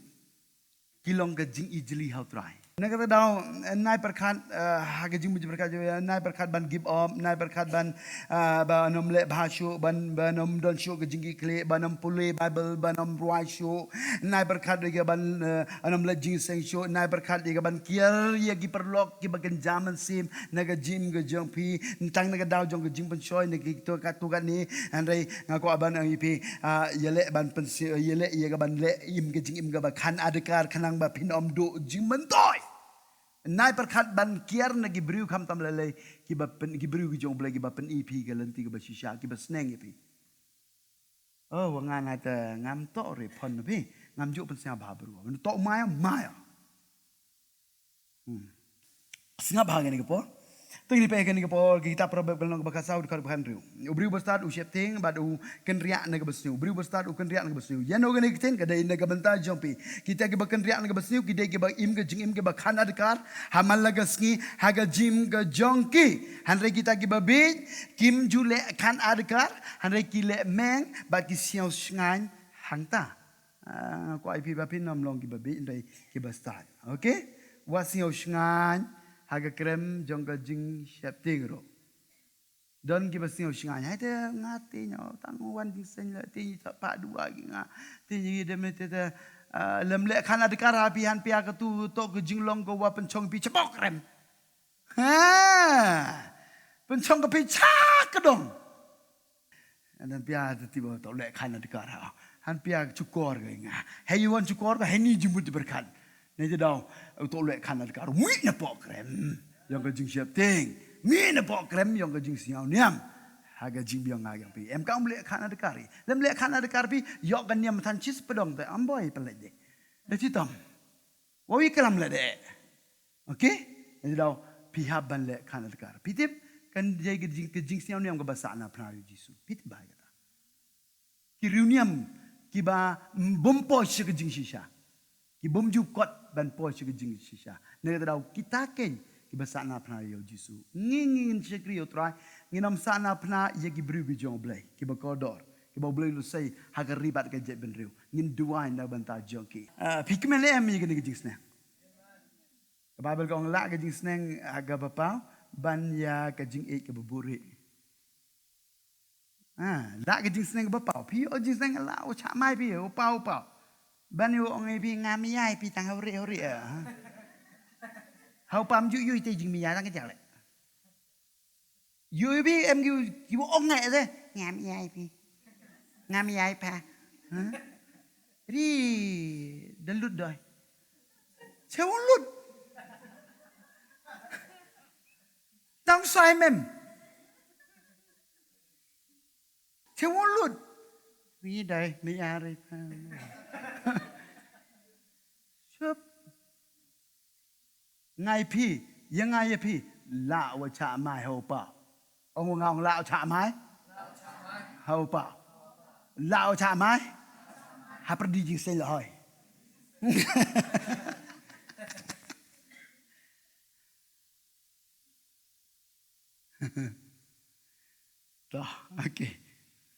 ki long ka jingijli ha U Trai. Na kata ka daw, eh, nai pyrkhat, eh, ha ka jingmut jingpyrkhat, eh, nai pyrkhat ban give up, nai pyrkhat ban, eh, ban ym leh bha shuh, ban, ban ym don shuh ka jingkitkhlieh, ban ym pule Bible, ban ym rwai shuh, nai pyrkhat ïa ka ban, eh, ban ym leh jingïaseng shuh, nai pyrkhat ïa ka ban kiar ïa ki paralok kiba kynja mynsiem na ka jingim ka jong phi, tang na ka daw jong ka jingpynshoi na kito kato kane, hynrei nga kwah ban ong ïa phi, ah, ïaleh ban pynsi-, ïaleh ïa ka ban leh im ka jingim kaba khan adkar khnang ba phin ym duh jingmyntoi. Nai pyrkhat ban kiar na ki briew khamtam lei lei kiba pyn-, ki briew ki jong U Blei kiba pyni phi ka lynti kaba shisha, kiba sneng ïa phi. Oh, wa nga na te ngam toh re phone phi, ngam ju pynsngewbha bru. Toh maya, maya. Hmm. Sngap ha kane ka por. Te ngin peit ha kane ka por, ka kitab Proverb ka lynnong kaba khatsaw dkhot kaba hynriew. U briew bastad u sheptieng bad u kynriah na kaba sniew. U briew bastad u kynriah na kaba sniew. Ïa no kane ka ktien ka dei na ka bynta jong phi. Kita kiba kynriah na kaba sniew ki dei kiba im ka jingim kiba khan adkar ha man la ka sngi ha ka jingim ka jong ki. Hynrei kita kiba bieit kim ju leh khan adkar, hynrei ki leh meng bad ki sngew shngaiñ hangta. Ah, kwah ïa phi ba phin ym long kiba bieit hynrei kiba stad. Okay? Wat sngew shngaiñ ha ka krem jong ka jingsheptieng ruh. Don kiba sngew shngaiñ, hai te nga tieng, oh, tang wan jingseng la tieng, ta pa dua ki nga tieng, dem te te, ah, lem leh khan adkar ha phi, han pia ka tu to ka jinglong ka wa pynchong phi chapoh krem. Ha. Pynchong ka phi cha ka dong. Ngan pia te ti ba to leh khan adkar ha. Han pia chukor ka nga. Hei wan chukor ka hei ni jingmut jingpyrkhat. Ne te daw to leh khan adkar. Mih na poh krem. Ïong ka jingsheptieng. Mih na poh krem ïong ka jingsngew niam. Ha ka jingbiang nga ïong phi. Em ka um leh khan adkar. Lem leh khan adkar phi. Ïong ka niam than chis pedong te. Am boi pynleh de. Da chitom. Wa wi klam leh de. Okay? Ïa daw, phi hap ban leh khan adkar. Phi tip, kan jai ka jing, ka jingsngew niam kaba sah na phna ïa u Jisu. Phi tip ba kata. Ki riewniam, kiba, mm, bym poi sha ka jingshisha. Ki bym ju kot ban poi sha ka jingshisha. Na kata daw, kita keiñ, kiba sah na phna ïa u Jisu. Ngi, ngi ngin shakri ïa u Trai, ngin ym sah na phna ïa ki briew ki jong u Blei. Kiba kordor, kiba u Blei u lehse, ha ka ri bad ka jaitbynriew. Ngin duwai na bynta jong ki. Ah, phi kmen em ïa kane ka jingsneng. Ka Baibl ka ong lah ka jingsneng, ah, kaba paw, ban ïa ka jingïeit kaba buhrieh. Ah, lah ka jingsneng kaba paw. Phi ïoh jingsneng lah u chah mai phi, u paw, u paw. Ban ïoh ong ïa phi ngam ïai phi tang hawrieh, hawrieh, ah. Haw pam ju ïoh te jingmia tang ka jale. Ïoh phi em ki, ki ong ngai te. Ngam ïai phi. Ngam ïai pha. Huh? Ri da lut doi. Che u lut. Tang sai mem. Che u lut. Ri dai me ya ri pha. Chup. Ngai phi, ïa ngai ïa phi, lah wa chah mai ha u paw. Ong wa nga ong lah wa chah mai? Ha u paw. Lah wa chah mai? Ha pyrdi jingseng la hoi. Toh, okay.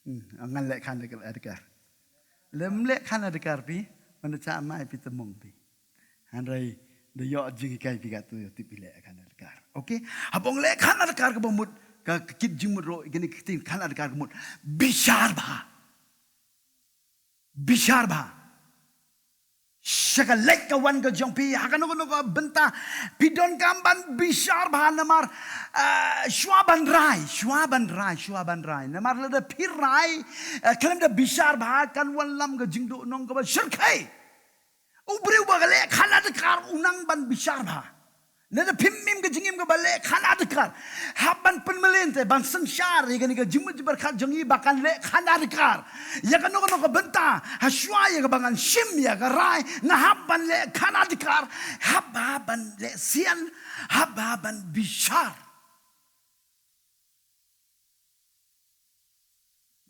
Hmm, ngan leh khan adkar. Lem leh khan adkar phi, man da chah mai phi te mong phi. Hynrei da ïoh jinghikai phi katto ïoh tip phi leh khan adkar. Okay? Haba ong leh khan adkar kaba mut, ka, ka kit jingmut ruh, kane ka ktien khan adkar ka mut. Bishar bha. Bishar bha. sha ka leit ka wan ka jong phi, ha kano kano ka bynta phi donkam ban bishar bha namar, ah, shuwa ban rai, shuwa ban rai, shuwa ban rai. Namar lada phi rai, ah, khlem da bishar bha kan wallam ka jingduh nong kaba shyrkhei. U briew ba ka leh khana adkar u nang ban bishar bha. Lada phim im ka jingim kaba leh khana adkar, hap ban pynmlien te ban synshar ïa kane ka jingmut jingpyrkhat jong ngi ba kan leh khana adkar. Ïa kano kano ka bynta, ha shuwa ïa kaba ngan shim ïa ka rai, nga hap ban leh khana adkar, hap ba ban leh sian, hap ba ban bishar.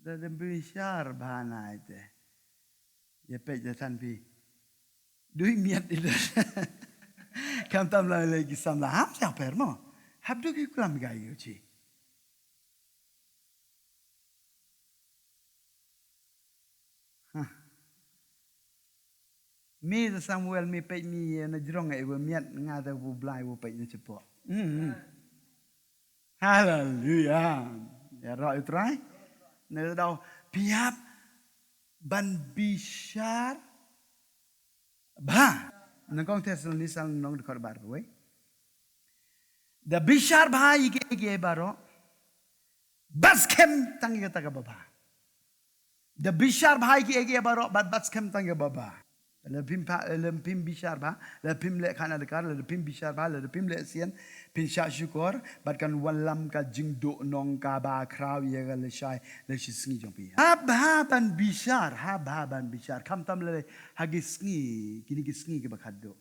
Da dem bishar bha nai te. Ïa peit da than phi. Dui miat i da. Khamtam la lei ki samla. Ham sha per mo. Hap duk ki klam ga ïa u chi. Huh. Mi da Samuel mi peit mi na jrong e wa miat nga da u Blai wa peit na chepo. Hmm. Haleluya. Ïaroh ïa u Trai. Na da dau phi hap ban bishar bha. Nyngkong Thessaloni san lynnong dkhot bar wei. Da bishar bha ïa kiei kiei baroh. Bad skhem tang ïa kata kaba bha. Da bishar bha ïa kiei kiei baroh bad bad skhem tang ïa kaba bha. Lada phim pha, lada phim bishar bha, lada phim leh khana adkar, lada phim bishar bha, lada phim leh sian, phin shah shukor bad kan wallam ka jingduh nong kaba khraw ïa ka lashai la shi sngi jong phi. Hap bha ban bishar, hap bha ban bishar. Khamtam lei ha ki sngi, kine ki sngi kiba khadduh.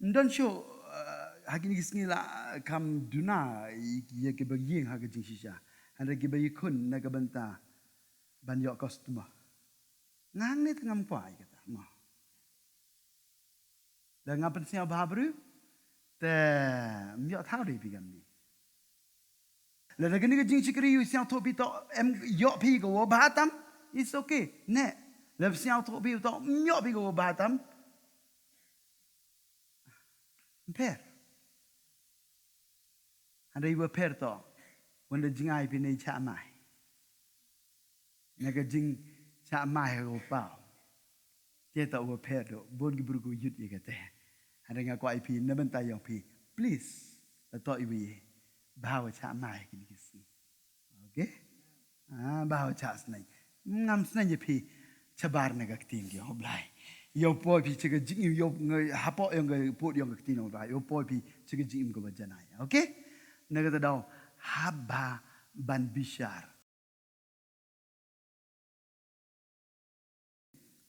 Ym don shuh, eh, ha kine ki sngi la kham duna ïa kiba ïeng ha ka jingshisha. Hynrei kiba ïakhun na ka bynta ban ïoh customer. Nga hangne te ngam kwah ïa kata mo. Lada nga pynsngewbha briew te ym ïoh thaw de phi kamni. Lada kane ka jingshakri u sngewthuh phi to em ïoh phi ka wa bha tam, it's okay. Ne lada sngewthuh phi to ym ïoh phi ka wa bha tam, ym pher. Hynrei wa pher to wan da jngai phi ne chah mai. Na ka jingshah mai ha ka paw. Te ta wa pher do bun ki briew ki yut ïa kata. Hynrei nga kwah ïa phi na bynta ïong phi, please, la to iwi bha wa shah mai kine ki sngi. Okay? Ah, bha wa shah sneng. Ngam sneng ïa phi shabar na ka ktien ki ong Blai. Ïoh poi phi cha ka jingim ïoh hapoh ïong ka pud ïong ka ktien ong Blai. Ïoh poi phi cha ka jingim kaba janai. Okay? Na kata daw hap bha ban bishar.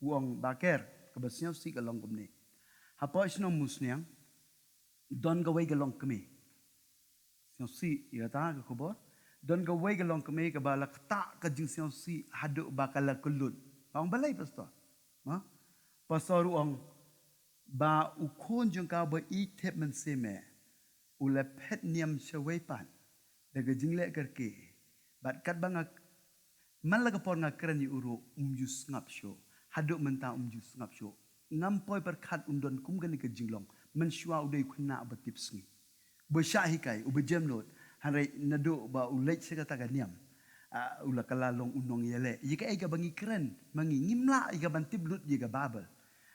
U ong ba ker kaba sngewsih ka long kumne. Hapoh shnong Musniang don kawei ka longkmie. Sngewsih ïa kata ka khubor. Don kawei ka longkmie kaba la ktah ka jingsngewsih haduh ba ka la kyllut. Ba ong balei pastor? Ma? Pastor u ong ba u khun jong ka ba ïeit thep mynsiem eh u la phet niam shawei pat da ka jingleh kyrkieh. Bad katba nga man la ka por nga kren ïa u ruh um ju sngap shuh. Haduh mynta um ju sngap shuh. Ngam poi pyrkhat un don kum kane ka jinglong. Mynshuwa u dei u khynnah ba tipsngi, uba shah hikai, uba jem nud. Hynrei naduh ba u leit sha kata ka niam, ah, u la kylla long u nongïaleh. Ïa kaei kaba ngi kren ma ngi, ngim lah ïa ka ban tip lut ïa ka Baibl.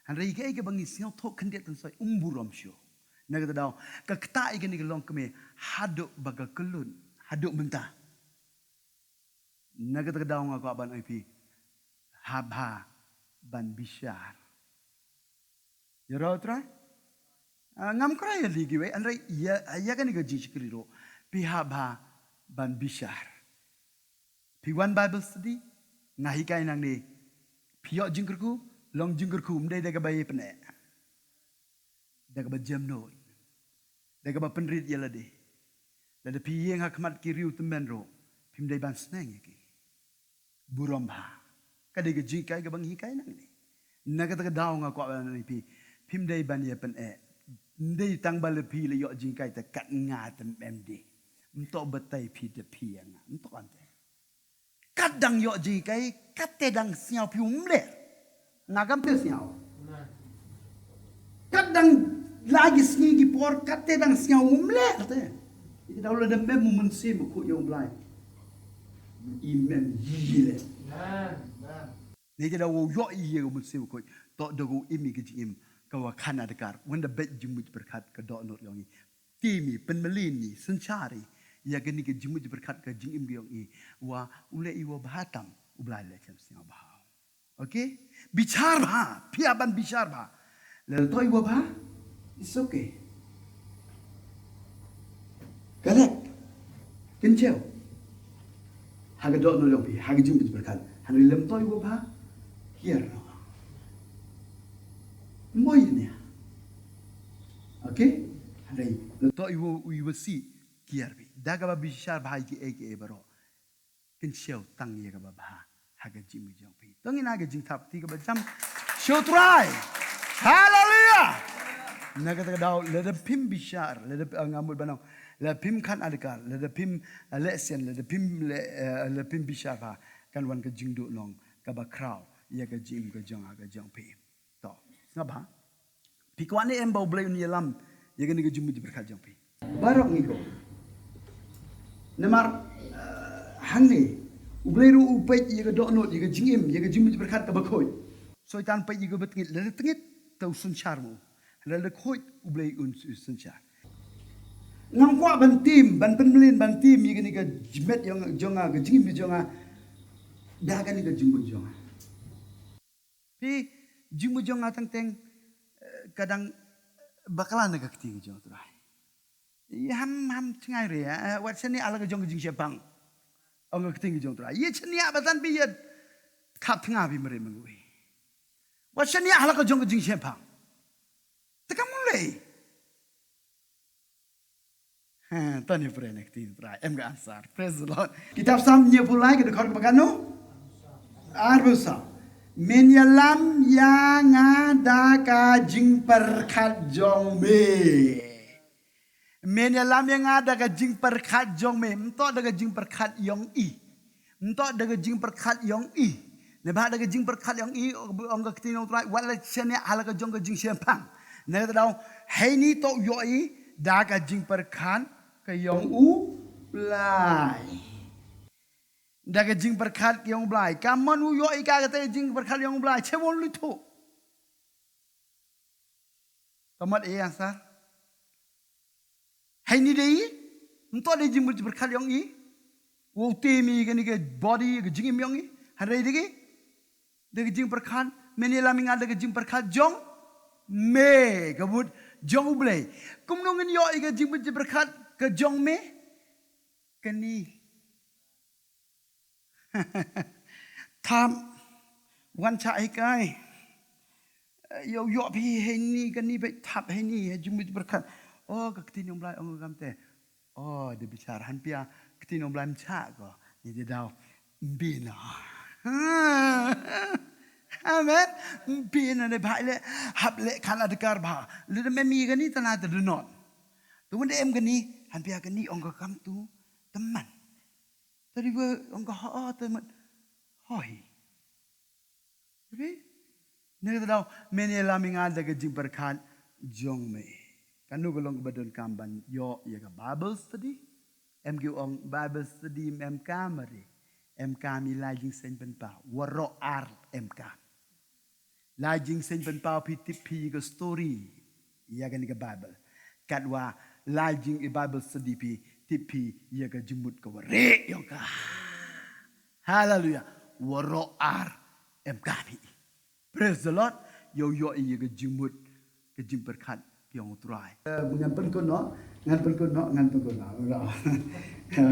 Hynrei ïa kaei kaba ngi sngewthuh khyndiat kynsoi um burom shuh. Na kata daw ka ktah ïa kane ka longkmie haduh ba ka kyllut haduh mynta. Na kata ka daw nga kwah ban ong ïa phi, hap bha ban bishar. Ïaroh Trai? Ah, ngam kren ïa lade kiwei, hynrei ïa, ïa kane ka jingshakri ruh phi hap bha ban bishar. Phi wan Bible study, nga hikai nangne, phi ïoh jingkyrkhu, long jingkyrkhu ym dei da kaba ïapyneh, da kaba jem nud, da kaba pynrit ïa lade. Lada phi ïeng ha khmat ki riew tymmen ruh phim dei ban sneng ïa ki. Burom bha. Ka dei ka jinghikai kaba ngi hikai nangne. Na kata ka daw nga kwah ban ong ïa phi, phim dei ban ïapyneh. Ym dei tang ba la phi la ïoh jinghikai te kat nga te ym em de. Ym toh batai phi da phi ïa nga, ym toh ante. Kat dang ïoh jinghikai, kat te dang sngew phi um leh. Nga kam te sngew. Kat dang la ki sngi ki por, kat te dang sngew um leh te. Ïa daw la da mem u Mynsiem Bakhuid ïa u Blai. I mem ïa leh. Ngi te da wow ïoh ïa ka mynsiem bakhuid. Toh da wow im ïa ka jingim ka wa khan adkar. Wan da beit jingmut jingpyrkhat ka dohnud yong i. Tim i, pynmlien i, synshar i ïa kane ka jingmut jingpyrkhat ka jingim ka yong i. Wa u leh i wa bha tam, u Blai leh shem sngewbha. Okay? Bishar bha, phi hap ban bishar bha. Lada toh i wa bha, it's okay. Correct. Kynchew. Ha ka dohnud yong phi, ha ka jingmut jingpyrkhat. Hynrei lada toh i wa bha, kiar noh. Mo ïa ne. Okay? Hynrei lada toh i wa, i wa sih, kiar phi. Da kaba bishar bha ïa kiei kiei baroh. Kynchew tang ïa kaba bha ha ka jingim jong phi. To ngin ai ka jingthap kti kaba jam sha u Trai. Haleluya. Na kata ka daw lada phim bishar, lada, eh, nga mut ban ong, lada phim khan adkar, lada phim, eh, leh sian, lada phim leh, eh, lada phim bishar bha, kan wan ka jingduhnong kaba khraw ïa ka jingim ka jong nga ka jong phi. To, sngap bha. Phi kwah ne em ba U Blei un ïalam ïa kane ka jingmut jingpyrkhat jong phi? Baroh ngi kwah. Namar, eh, hangne U Blei ruh u peit ïa ka dohnud, ïa ka jingim, ïa ka jingmut jingpyrkhat kaba khuid. Soitan peit ïa kaba tyngit, lada tyngit te u synshar mo. Lada khuid U Blei un synshar. Ngam kwah ban tim, ban pynmlien, ban tim ïa kane ka jingmut jong, jong nga, ka jingim jong nga. Da kane ka jingmut jong nga. Phi, jingmut jong nga teng teng, eh, ka dang bakla na ka kti ka jong u Trai. Ïa ham, ham jngai re, eh, wat shaniah ha la ka jong ka jingshemphang. Ong ka kti ka jong u Trai. Ïa shaniah ba tan phi ïa thap tnga phi mare mangwi. Wat shaniah ha la ka jong ka jingshemphang. Te kam lei. Ha, to ne pyrshah na ka ktien Trai, em ka answer. Praise the Lord. Kitab Salm hynñiewphew lai ka dkhot ba katno? Arphew saw. Men ïalam ïa nga da ka jingpyrkhat jong me. Men ïalam ïa nga da ka jingpyrkhat jong me. Ym toh da ka jingpyrkhat yong i. Ym toh da ka jingpyrkhat yong i. Neibhah da ka jingpyrkhat yong i, ong ka ktien u Trai, wat la shaniah ha la ka jong ka jingshemphang. Na kata daw, heini toh ïoh i da ka jingpyrkhat ka yong u Blai. Da ka jingpyrkhat ka yong u Blai. Ka mon u ïoh i ka kata ka jingpyrkhat yong u Blai. Che mon lu tu. Tamat e answer. Heini dei, ym toh dei jingmut jingpyrkhat yong i. Wow tim i kane ka body, ka jingim yong i. Hynrei dei ki, da ka jingpyrkhat, men ïalam ïa nga da ka jingpyrkhat jong me, ka mut jong u Blei. Kumno ngin ïoh i ka jingmut jingpyrkhat ka jong me? Kane. Thap, wan shah hikai. Ïoh, ïoh phi heini kane, phi thap heini ha jingmut jingpyrkhat. Oh, ka ktien u Blai ong kam te. Oh, da bishar, hanpia ka ktien u Blai ym shah ko. Ni da daw. Ym bina. Amen. Ym bina ne bha leh, hap leh khan adkar bha. Lada mem i kane te na te do not. Te wan da em kane, hanpia kane ong ka kam tu, te man. Te river ong ka ho, te man. Hoi. Okay? Na kata daw, men ïalam ïa nga da ka jingpyrkhat jong me. Kano ka long kaba donkam ban ïoh ïa ka Bible study? Em ki ong Bible study em kam re. Em kam i lai jingïaseng pynpaw. Waroh ar em kam. Lai jingïaseng pynpaw phi tip phi ïa ka story. Ïa kane ka Bible. Katwa lai jing i Bible study phi tip phi ïa ka jingmut ka wari yong ka. Haleluya. Waroh ar em kam hi. Praise the Lord. Ïoh ïoh ïa ka jingmut ka jingpyrkhat yong u Trai. Eh, ngan pynkut noh, ngan pynkut noh, ngan pynkut noh.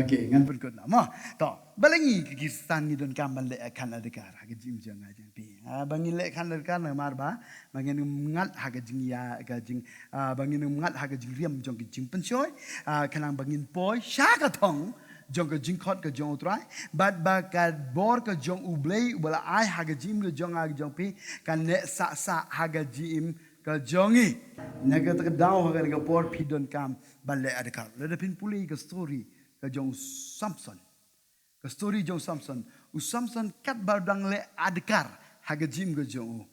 Okay, ngan pynkut noh. Mo, to, balei ngi ki Khristan ngi donkam ban leh khan adkar ha ka jingim jong nga jong phi. Ah, ba ngin leh khan adkar namar ba, ba ngin ym ngat ha ka jingïa, ka jing, ah, ba ngin ym ngat ha ka jingriam jong ka jingpynshoi, ah, khnang ba ngin poi sha ka thong jong ka jingkhot ka jong u Trai, bad ba ka bor ka jong u Blei uba la ai ha ka jingim ka jong nga ka jong phi, kan neh sah sah ha ka jingim ka jong ngi. Na kata ka daw ha kane ka por phi donkam ban leh adkar. Lada phin pule ka story ka jong u Samson. Ka story jong u Samson. U Samson katba u dang leh adkar ha ka jingim ka jong u,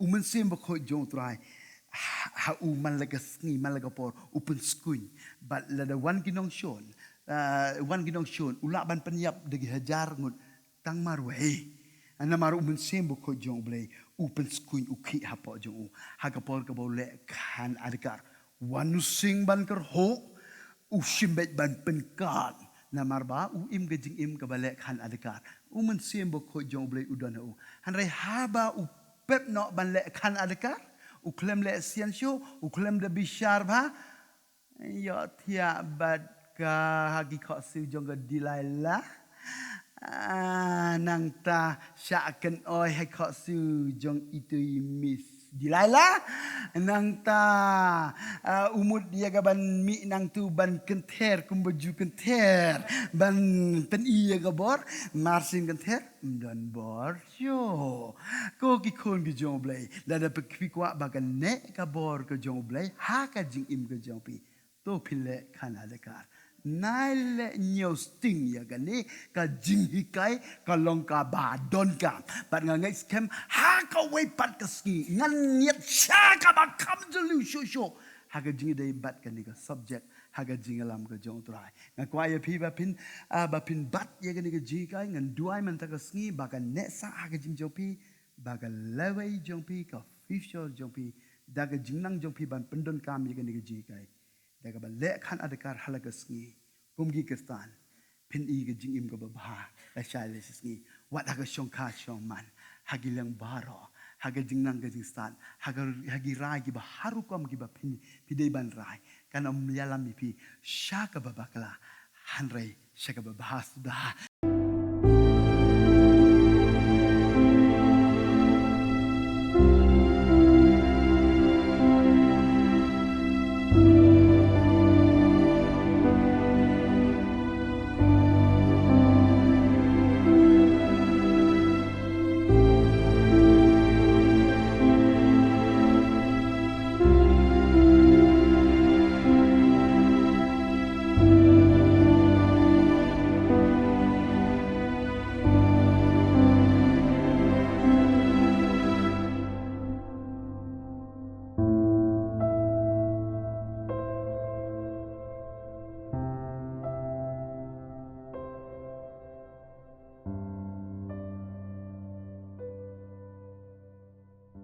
u Mynsiem Bakhuid jong u Trai ha, ha u man la ka sngi, man la ka por, u pynskhem. Bad lada wan ki nongshun, ah, wan ki nongshun, u lah ban pynïap da ki hajar ngut tang marwei. Namar u Mynsiem Bakhuid jong U Blei u pynskhem u khih hapoh jong u. Ha ka por kaba u leh khana adkar, wat u sing ban kyrhuh, u shim beit ban pynkhat. Namar ba u im ka jingim kaba leh khana adkar. U Mynsiem Bakhuid jong U Blei u don ha u. Hynrei haba u pep noh ban leh khana adkar, u khlem leh sian shuh, u khlem da bishar bha, ïohthiah bad ka ha ki khohsiew jong ka Delilah. Ah, nangta shah kynoi ha khohsiew jong itu i Miss Delilah. Nangta, ah, u mut ïa ka ban mih nangtu ban kynther kumba ju kynther ban pyni ïa ka bor. Mar syn kynther ym don bor shuh. Ko ki khun ki jong U Blei, lada phi kwah ba kane ka bor ka jong U Blei ha ka jingim ka jong phi, to phin leh khana adkar. Nai leh ñiew sting ïa kane ka jinghikai ka long kaba donkam. Bad nga ngeit skhem ha kawei pat ka sngi ngan ñiad sha kaba kham jylliew shuh shuh ha ka jingïadei bad kane ka subject ha ka jingïalam ka jong U Trai. Nga kwah ïa phi ba phin, ah, ba phin bat ïa kane ka jinghikai. Ngan duwai mynta ka sngi ba kan neh sah ha ka jingim jong phi, ba ka lawei jong phi, ka future jong phi, da ka jingnang jong phi ban pyndonkam ïa kane ka jinghikai. Da kaba leh khana adkar ha la ka sngi kum ki Khristan, phin i ka jingim kaba bha lashai lashisngi. Wat ha ka shongkha shongman, ha ki liang baroh, ha ka jingnang ka jingstad, ha ka, ha ki rai kiba har rukom kiba phin, phi dei ban rai, kan ym ïalam ïa phi sha kaba bakla, hynrei sha kaba bha suda.